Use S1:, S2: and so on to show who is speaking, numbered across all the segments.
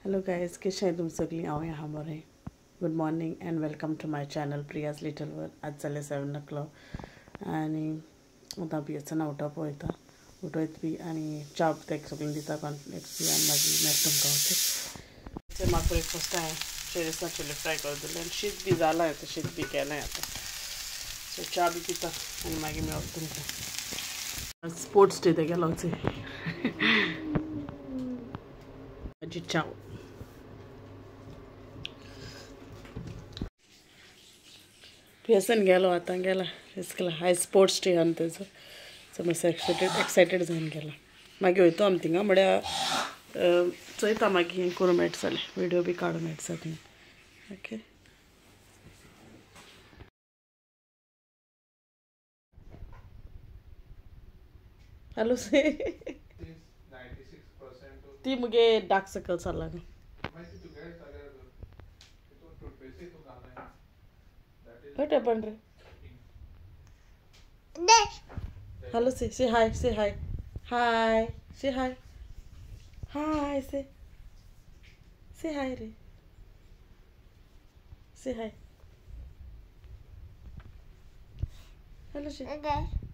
S1: Hello guys, कशें तुम सगळीं? हांव आहा बरें. Good morning and welcome to my channel Priya's little world. आज जालें 7 o'clock आनी आतां पियेसन उठप वयता, उठयत बी आनी च्या तेक सगळीं दिता कॉर्नफ्लेक्स बी आनी मागीर मेळटा तुमकां. ओके, म्हाका ब्रेकफास्ट हांवें चेरेसा चुली फ्राय करून दिलें आनी शीत बी जालां आतां, शीत बी केलें आतां. सो च्या बी पिता आनी मागीर मेळप तुमकां. स्पोर्ट्स डे ते गेलो म्हाजी च्या. पियेसन गेलो आतां, गेला इस्कला. आयज स्पोर्ट्स डे आहा तेजो, सो मातसो एक्सायटेड जावन गेला. मागीर वयतो आमी थिंगा, म्हळ्यार चोयता मागीर हें करूं मेळटा जाल्यार, विडियो बी काडूं मेळटा जाल्यार. ओके, हॅलो से ती मुगे डार्क सर्कल्स जाला न्हू. What happened? Hello, say say hi, say hi, hi, say hi, hi, say say hi, re, say hi. Hello, say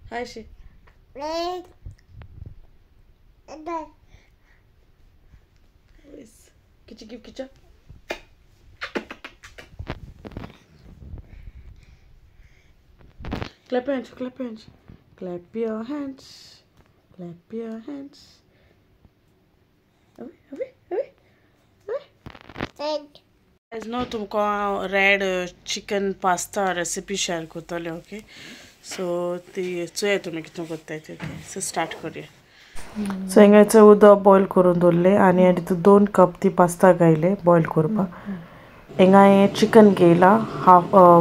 S1: hi, say. Kichi give kicha. Clap your hands, clap your hands, clap your hands, clap your hands. Away, away, away, away. Guys, now तुमको red chicken pasta recipe share करतले. Okay, so ती चोया तुमी कितें करताय ते. So start करूया. So हिंगाचें उदक बॉयल करून दवरलें आनी तितून 2 कप ती पास्ता घायले बॉयल करपाक. हिंगा हांवें चिकन घेयला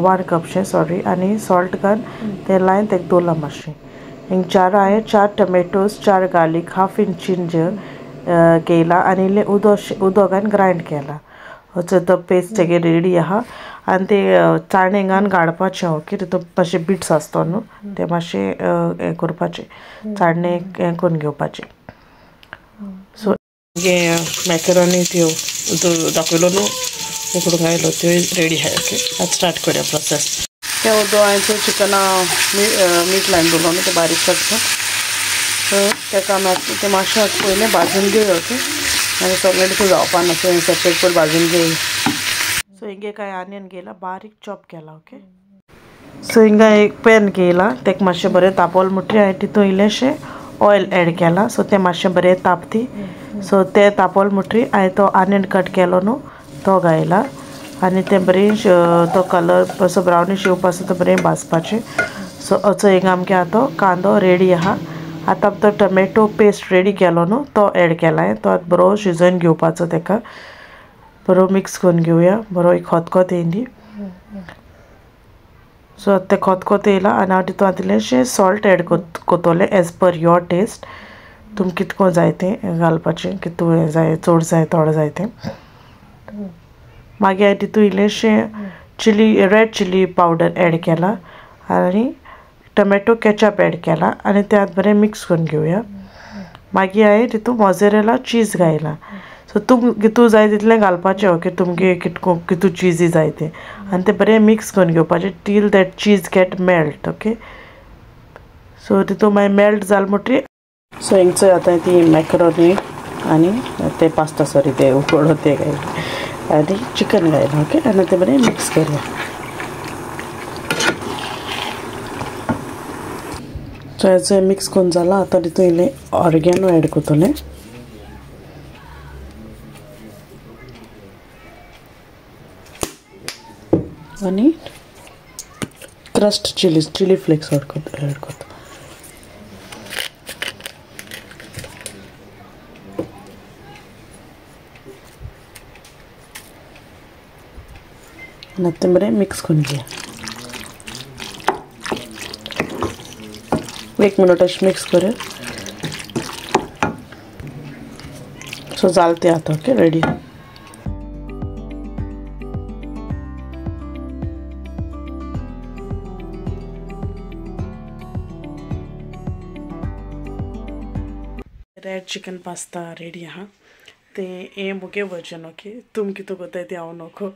S1: 1 कपशें सॉरी, आनी सॉल्ट घालून तें लायन तेका दवरलां मातशें. हिंगा 4 हांवें 4 टमेटोज, 4 गार्लीक, 1/2 इंच जिंजर घेयला आनी इल्लें उदक घालून ग्रायंड केला. असो तो पेस्ट तेगे रेडी आहा. आनी ते चाणे घालून गाळपाचें. ओके, तितून मातशे बिट्स आसता न्हू, ते मातशे हें करपाचें, चाणे हें करून घेवपाचें. सो मॅकरोनी त्यो दाखयलो न्हू उकडून घायलो, त्यो रेडी आहाय. ओके, आतां स्टार्ट करूया प्रोसेस. तें उदक हांवें चिकना मीठ लायन दवरलो न्हू, तें बारीक करता. सो तेका आमी आतां तें मातशें आतां पयलें भाजून घेवया. ओके, मागीर सगळें तितून जावपा ना, सो सेपरेट पयलीं भाजून घेवया. सो हिंगे कांय आनियन घेयला, बारीक चॉप केला. ओके, सो हिंगा एक पॅन घेयला, तेका मातशें बरें तापोल म्हणटकीर हांवें तितून इल्लेंशें ऑयल एड केलां. सो तें मातशें बरें तापती. सो तें तापोल म्हणटकीर हांवें तो आनियन कट केलो न्हू तो घायला आनी तें बरें तो कलर असो ब्रावनीश येवपा तो बरें भाजपाचें. सो असो हिंगा आमगे आतां कांदो रेडी आहा. आतां तो टमेटो पेस्ट रेडी केलो न्हू तो एड केला. तो आतां बरो शिजोवन घेवपाचो, तेका बरो मिक्स करून घेवया. बरो एक खतखत येयली. सो आतां तें खतखत येयला आनी हांव तितून आतां इल्लेंशें सॉल्ट एड करतलें एज पर your test. तुमकां कितको जाय तें घालपाचें, कितू जाय, चड जाय थोडें जाय तें. मागीर हांवें तितून इल्लेंशें chilli, red chilli powder add केला आनी टमेटो केचप एड केला आनी तें आतां बरें मिक्स करून घेवया. मागीर हांवें तितून मोझरेला चीज घायला. सो तुम कितू जाय तितलें घालपाचें. ओके, तुमगे कितको कितू चिजी जाय तें, आनी तें बरें मिक्स करून घेवपाचें till that cheese get melt. Okay, so तितून मागीर मेल्ट जालें म्हणटकीर सो हिंगचो आतां ती मॅकरोनी आनी ते पास्ता सॉरी ते उकडो ते घायले आनी चिकन घायलां. ओके, आनी तें बरें मिक्स करूया. सो हें मिक्स करून जालां. आतां तितून इल्लें ऑरिगेनो एड करतलें. आनी crushed chilli, chilli flakes add करता. आनी आतां तें बरें मिक्स करून घेया. 1 मिनट अशें मिक्स करूया. सो जालें तें आतां. Okay, ready. Red chicken pasta ready आहा. तें हें मुगे वर्जन ओके. तुम कितें कोत्ताय तें हांव नको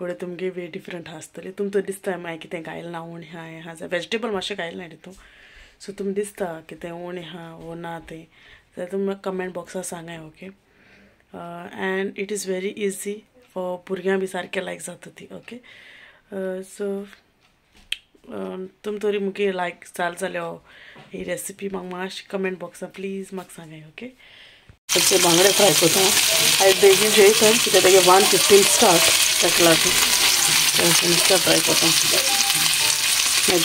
S1: घोडे तुमगे वे डिफरंट आसतलें. तुमकां दिसता मागीर कितें घायलें ना उणें आहा हें आहा वेजिटेबल मातशें घायलें ना तितून. सो तुमकां दिसता कितें उणें आहा वो ना तें जाल्यार तुमी म्हाका कमेंट बॉक्सार सांगाय okay. And it is very easy for भुरग्यां बी सारकें लायक जाता ती ओके. सो तुम तरी मुगे लायक जाल जाल्यार ही रेसिपी म्हाका मातशी कमेंट बॉक्सां प्लीज म्हाका सांगाय ओके. तशें बांगडे फ्राय करता आयज बेगीन जेयता कित्याक तेगे 1:15 स्टार्ट ताका लागून नुस्तें फ्राय करता.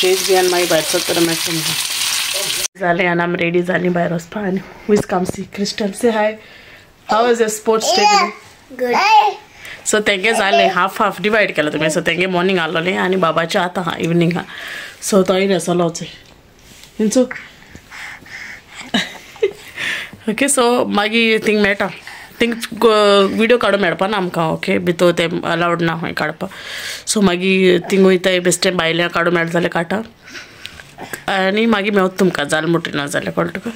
S1: जेयत बी आनी मागीर भायर सरतना मेळटा तुमकां. जालें आनी आमी रेडी जालीं भायर वचपाक. आनी who is come see Crystal say hi. How is your sports day?
S2: Good.
S1: So तेंगे जालें हाफ हाफ डिवायड केलां तुमी. सो तेंगे मॉर्निंग आहलोलें आनी बाबाचें आतां आहा इवनींग आहा. सो तोय रेसोलो इंचो ओके. सो मागीर थिंग मेळटा थिंग विडियो काडूंक मेळपा ना आमकां ओके. भितर तें अलावड ना खंय काडपाक. सो मागीर थिंग वयताय बेश्टें भायल्यान काडूंक मेळटा जाल्यार काडटा आनी मागीर मेवता तुमकां जालें म्हणटा ना जाल्यार कळटा तुका.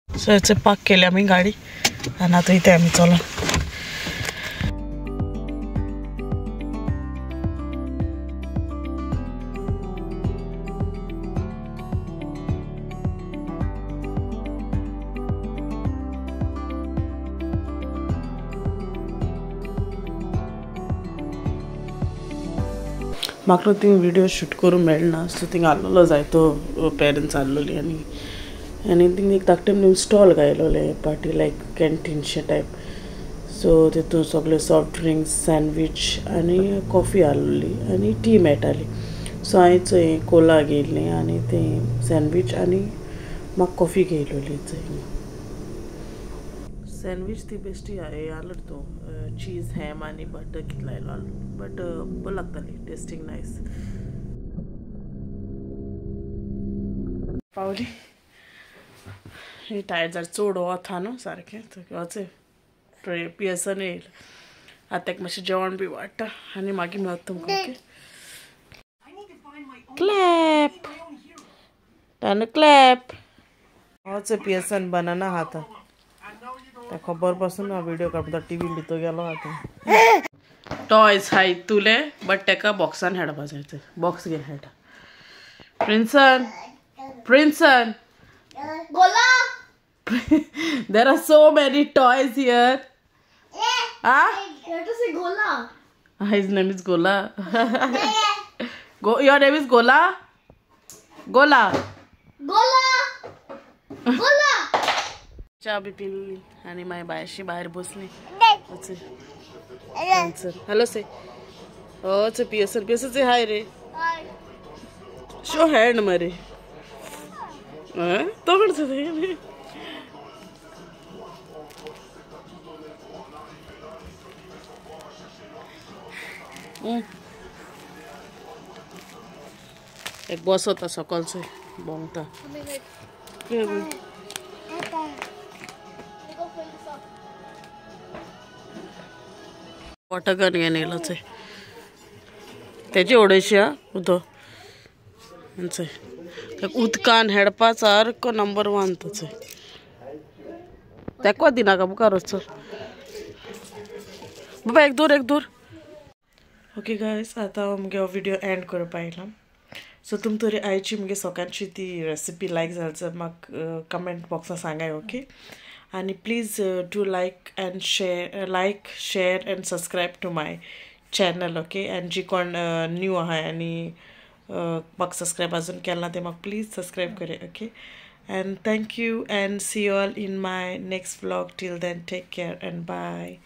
S1: सो हेचे पार्क केली आमी गाडी आनी आतां इथे आमी चलो. म्हाका न्हू थिंग विडियो शूट करूंक मेळना. सो थिंग आहलोलो जायतो पेरंट्स आहलोली आनी आनी थिंग एक धाकटें स्टॉल घायलोलें पार्टी लायक कॅन्टीनशें टायप. सो तितून सगळे सॉफ्ट ड्रिंक्स सँडवीच आनी कॉफी आहलोली आनी टी मेळटाली. सो हांवें चोय कोला घेयल्ली आनी तें सँडवीच आनी म्हाका कॉफी घेयलोली. चोय सँडवीच ती बेश्टी आहलो तो चीज हॅम आनी बटर कितें लायलो आहलो बट बरो लागताली टेस्टींग नायस. पावली टायर्ड जालें चड वता न्हू सारकें वचय पियसन येयलें. आतां ताका मातशें जेवण बी वाडटा आनी मागीर मेळटा तुमकां ओके. क्लॅप ताणें क्लॅप वच पियसन बनाना आहा ताका खबर पासून ना विडियो काडपा टिवी भितर गेलो आतां. टॉयज हाय तुले बट ताका बॉक्सान हाडपा जाय ते बॉक्स घेवन हाडटा. प्रिन्सन प्रिन्सन
S2: Gola.
S1: There are so many toys here. Ah?
S2: Let us say Gola.
S1: His name is Gola. Go. Your name is Gola? Gola.
S2: Gola. Gola.
S1: चा बी पिली आनी मागीर बायशी भायर बसली. हॅलो से ओ पियसन पियसन से हाय रे. शो हँड मरे तो कोण. एक बसता सकाळचो भोंवता. वॉटर गन घेवन येयलो चोय तेजी उडयशी आं उदक चोय उदकान हेडपा सारको नंबर 1 तो चोय. तेको दिनाका मुखार वचो बाबा एक दूर एक दूर. ओके गायज आतां हांव मुगे हो विडियो एंड करपा आयला. सो तुम तरी आयची मुगे सकाळची ती रेसिपी लायक जाली जाल्यार म्हाका कमेंट बॉक्सां सांगाय ओके. आनी please do like and share like share and subscribe to my channel okay. आनी जी कोण न्यू आहा आनी म्हाका सबस्क्रायब अजून केलें ना ते म्हाका प्लीज सबस्क्रायब करे okay. And thank you and see you all in my next vlog. Till then take care and bye.